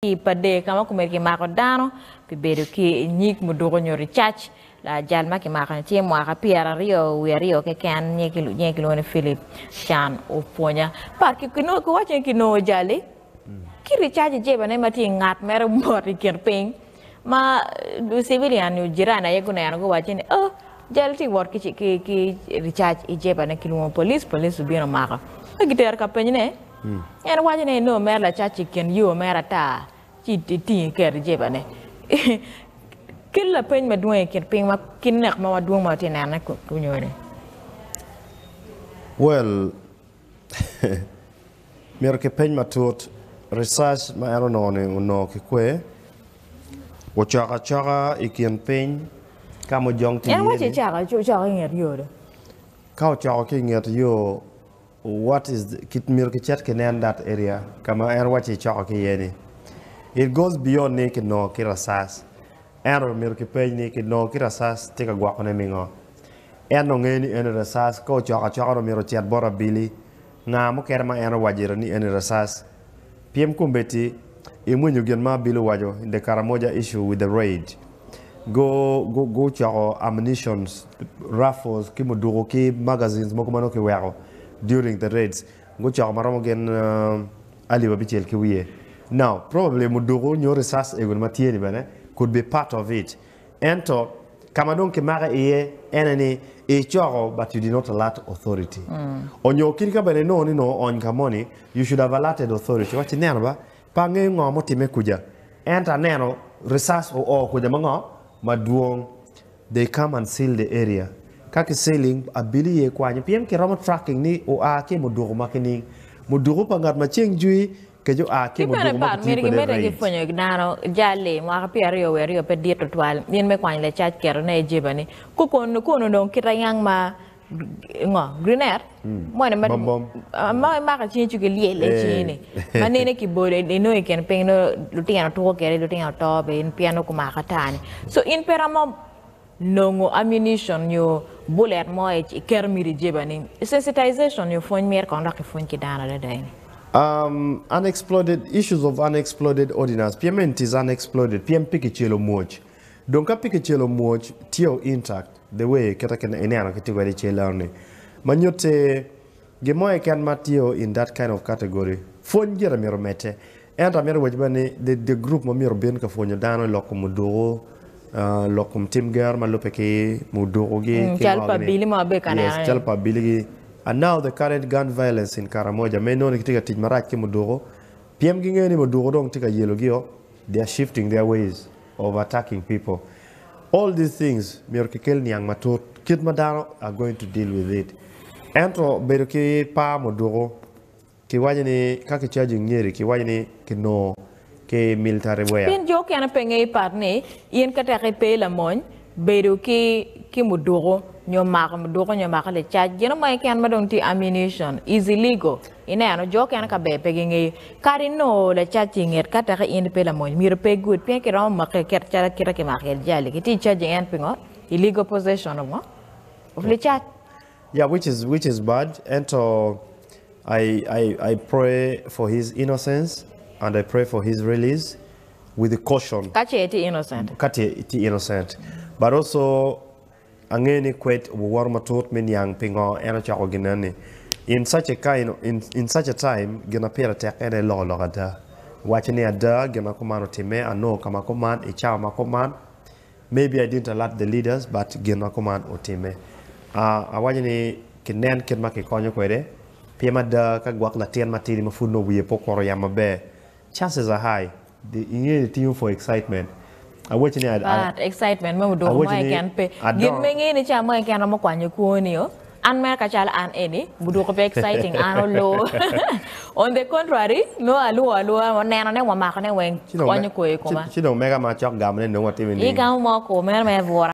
Ki i Pader ka ma komedi kimako dano pi bedo ki nyig muduku nyo ricac. Lajal ma kimako-ni tye mwaka 22 keken, nyinge kilwongo ni Philip Can Opwonya. Pat kiwaco ni kinongo jali ki ricac i jebane ma tye i ngat mere mot i kin piny ma civilian nyo jirani aye guneno guwacce ni oh jali tye ka wot ki ricac i jebane kilwongo police, police obino omako ci gitero ka penyone. En waco ni inongo mere lacac i kin yo mere ata ci itingo iketo i jebane. Kelo lapeny madwong i kin piny ma ki nek mo madwong ma watye ka nenone kunyo-ni. Well, myero kipeny matut. Research ma en onongo-ni onongo kikwe, ocoko acoka i kin piny ka ma ojong tye En waco iye-ni. ecako ocoko i nget yo do. Ka ocoko ki i nget yo, What is the, ki, myero kicit kinen that area ka ma en wacci ecoko ki iye ni. It goes beyond ni kinongo ki rasas. Ento myero kipeny ni kinongo ki rasas tye ka gwokone mingo? En dong ngeyo ni eni rasas, ka ocoko acoka dong myero ocit bot abili. Nga mukene ma en owaco ite ni eni rasas? Pyem kombeddi imwinyo gin ma abili owaco in the Karamoja issue with the raid. Gu, gu, gucoko ammunitions, rifles ki muduku ki magazines mogo ma nongo kiweko during the raids. Gucoko ma romo gin alip abicel ki wiye. Now, probably muduku nyo risas egoni ma tye ni bene could be part of it. Ento ka ma dong kimake iye en aye ni icoko but you did not alert authority. Onyo kit ka bene inongo ni nongo oony ka moni, you should have alerted authority. Wacci ineno ba, pe angeyo ngo mutimme kuca, ento aneno risas oo kuca ma ngo? Madwong. They come and seal the area. Ka ki sealing, abili ye kwanyo pien kiromo tracking ni oa ki i muduku ma kining. Muduku pa ngat ma ceng jwi Kec oa ki Ki bene muduku ma pat, kitiyo myero kwede gimedde ki raid. pwonyo dano jali mwaka pyeraryo wiye aryo pe dit tutwal in me kwanyo lacac keto ne i jebani ku kun kun onongo kit ayang ma ngo grinet moni ma Bom bom. ma imako i cingi ci gilyele i cingi ni ma nene kibolo inongo i kin piny nongo lutino tuko kwede lutino to bene pien nongo gumako ata ni so in pe iromo Nongo ammunition nyo bullet mo iketo miti i jeba ni sensitization nyo pwony myero kong dok kipwony ki dano adada eni. Um, unexploded, issues of unexploded ordnance, pien meno it is unexploded, pien pe kicelo mwoc. Dong ka pe kicelo mwoc, tye o intact the way kite ki ineno kitye kwede i cal eno-ni. Ma nyutti gin mo keken ma tye o in that kind of category, pwony gire myero omedde. Ento amito waco bene ni the, the group ma myero obin ka pwonyo dano i lok kom muduku, uh, lok kom tim gero ma lubbe ki mudukugi Mm, ki cal pa ngo-gi ni. abili mo abedo ka Yes, neno-ni. cal pa abiligi. And now the current gun violence in Karamoja ma inongo ni gitye ka tic marac ki muduku, pien gingeyo ni muduku dong tye ka yelogi-o, they are shifting their ways of attacking people. All these things myero kikel niang matut kit ma dano are going to deal with it. Ento bedo ki par muduku Kiwaco ni ka ki charging nyeri kiwaco ni kinongo ki military wear. Pien jo okene pe ngeyo pat ni in ka teki pe lamony bedo ki ki muduku nyo mako muduku nyo mako licac gino mo keken ma dong tye ammunition is illegal ineno jo okene ka ber pe gingeyo kadi inongo lacac tye inget ka teki in pe lamony myero pe igud pien kiromo maki aketa calo kita kimako kwede jali kitye charging en pingo illegal possession of ngo of licac. Yeah which is which is bad ento I I I pray for his innocence and I pray for his release with caution. Ka ce itye innocent. Ka ce itye innocent but also angeyo ni kwed obuwoto matut me niang pingo en ocoko gin eni in such a kind in in such a time gin ma pire tek en aye loko lok ada waco ni ada gin ma kuman otime anongo ka ma kuman i cawa ma kuman Maybe I didn't alert the leaders but gin ma kuman otime. Awaco ni kinen kit ma kikonyo kwede pien mada ka gwok latin matidi ma pud nongo wiye pe okuto yamo maber chances are high inge ni tingo for excitement. Awaci ni But excitement me odoko mo keken pe. Gin me nge ni ca mo keken romo kwanyo kwoni o. An mere ka calo an eni, muduku pe exciting an olo. On the contrary, nongo alwor alwora wa neno ne wa mako ne weng kwanyo kwoyo i koma. Ci dong mega ma cok gamo ne nongo watimo nining? Igamo mo kwo meno mere bura.